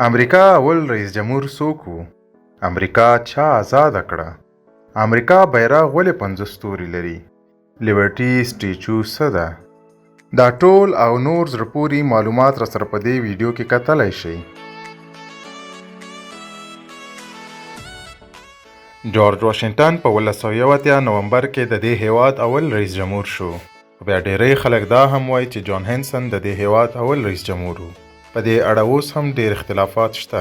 امریکا اول رئیس جمهور څوک وو؟ امریکا چا ازاده کړه؟ امریکا بیرغ ولې 50 ستوري لري؟ لیبرټي سټیچو څه ده؟ دا ټول او نور زړه پوري معلومات راسره په دې ویډیو کې کتلی شئ. جارج واشنګټن په 1881 نومبر کې د دې هیواد اول رئیس جمهور شو. خو بیا ډیری خلک دا هم وایي چې جان هنسن د دې هیواد اول رئیس جمهور و. په دې اړه اوس هم ډیر اختلافات شته.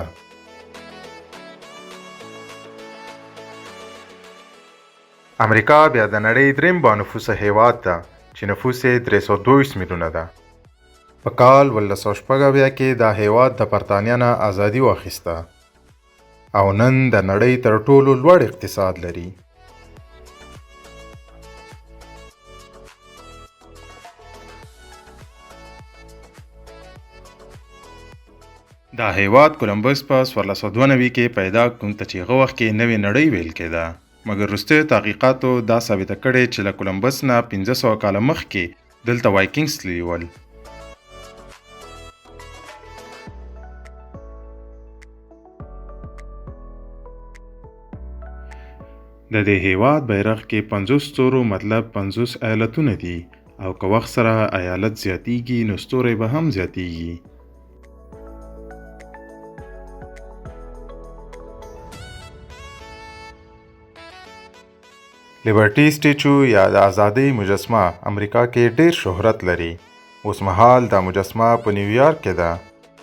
امریکا بیا د نړۍ دریم بانفوسه هیواد ده چې نفوس یې 322 میلیونه ده. په کال 1876 کې دا هیواد د برتانیا نه ازادي واخیسته او نن د نړۍ تر ټولو لوړ اقتصاد لري. دا هیواد کولمبس په 1492 کې پیدا کوم ته چې هغه وخت کې نوې نړۍ ویل کېده، مګر وروستیو تحقیقاتو دا ثابته کړې چې له کولمبس نه 500 کاله مخکې دلته وایکینګز تللي ول. د دې هیواد بیرغ کې 50 ستورو مطلب 50 ایالتونه دي او که وخت سره ایالت زیاتیږي نو ستوری به هم زیاتیږي. لیبرټي سټیچو یا د ازادۍ مجسمه امریکا کې ډیر شهرت لري. اوس مهال دا مجسمه په نیویارک کې ده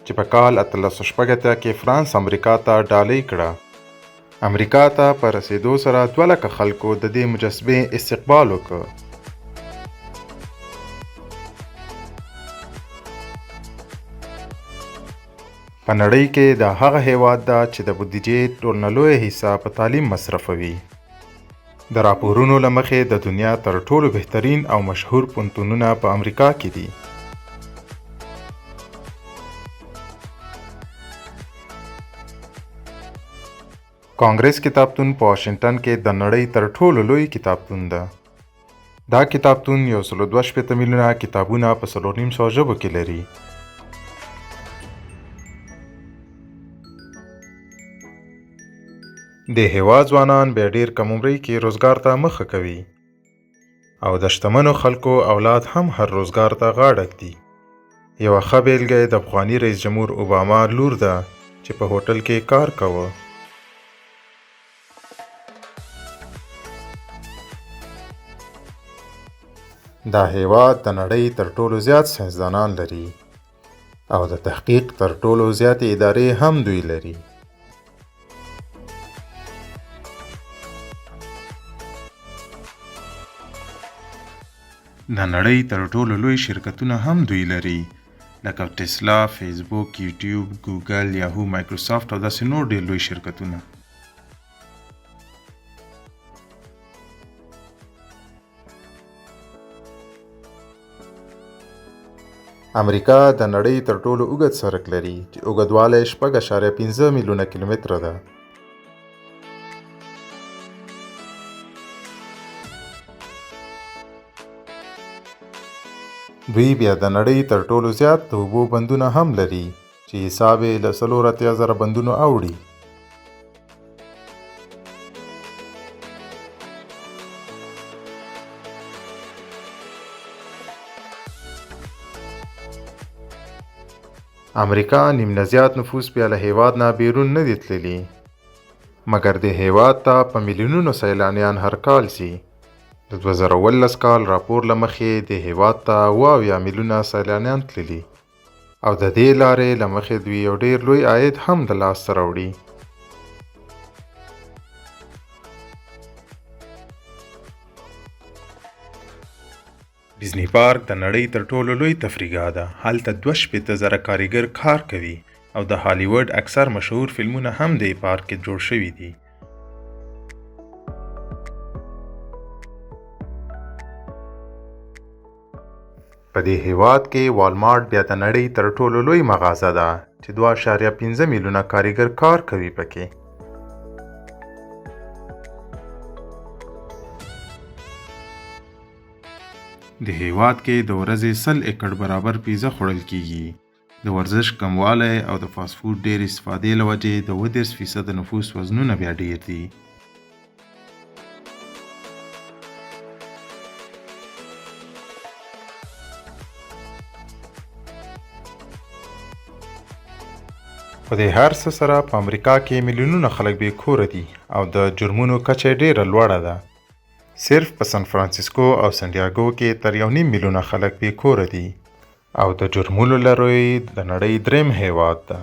چې په کال 1886 کې فرانس امریکا ته ډالۍ کړه. امریکا ته په رسیدو سره 2 لکه خلکو د دې مجسمې استقبال وکړ. په نړۍ کې دا هغه هیواد ده چې د بودیجې ټول نه لویه حصه په تعلیم مصرفوي. د راپورونو له مخې د دنیا تر ټولو بهترین او مشهور پوهنتونونه په امریکا کې دي. کانګرس کتابتون په واشنګټن کې د نړۍ تر ټولو لوی کتابتون ده. دا کتابتون 162 میلیونه کتابونه په 450 ژبو کې لري. د هیواد ځوانان بیا ډیر کم عمرۍ کې روزګار ته مخه کوي او د شتمنو خلکو اولاد هم هر روزګار ته غاړه ږدي. یوه ښه بېلګه یې د پخواني رئیس جمهور اوباما لور ده چې په هوټل کې کار کاوه. دا هیواد د نړۍ تر ټولو زیات ساینسدانان لري او د تحقیق تر ټولو زیاتې ادارې هم دوی لري. د نړۍ تر ټولو لوی شرکتونه هم دوی لري لکه ټسلا، فیسبوک، یوټیوب، ګوګل، یاهو، مایکروسافټ او داسې نور ډېر لوی شرکتونه. امریکا د نړۍ تر ټولو اوږد سړک لري چې اوږدوالی یې 6.5 میلیونه کیلومتره ده. دوی بیا د نړۍ تر ټولو زیات د اوبو بندونه هم لري چې حساب یې له 84,000 بندونو اوړي. امریکا نیم نه زیات نفوس بیا له هیواد نه بیرون نه دي تللي، مګر دې هیواد ته په میلیونونو سیلانیان هر کال ځي. د 2017 کال راپور له مخې دې هیواد ته 77 میلیونه سیلانیان تللي او د دې لارې له مخې دوی یو ډیر لوی عاید هم د لاسته راوړي. ډیزني پارک د نړۍ تر ټولو لوی تفریحګاه ده. هلته 62,000 کاریګر کار کوي او د هالیوډ اکثر مشهور فلمونه هم دې پارک کې جوړ شوي دي. په دې هیواد کې والمارټ بیا د نړۍ تر ټولو لوی مغازه ده چې 2.5 میلیونه کاریګر کار کوي پکې. د هیواد کې د ورځې 100 ایکړ برابر پیزه خوړل کیږي. د ورزش کموالی او د فاسټ فوډ ډېرې استفادې له وجې د 37 فیصده نفوس وزنونه بیا ډېر دي. په دې هر څه سره په امریکا کې میلیونونه خلک بې کوره دي او د جرمونو کچه یې ډېره لوړه ده. صرف په سان فرانسیسکو او سنډیاګو کې تر یو نیم میلیونه خلک بې کوره دي او د جرمونو له روی د نړۍ دریم هیواد ده.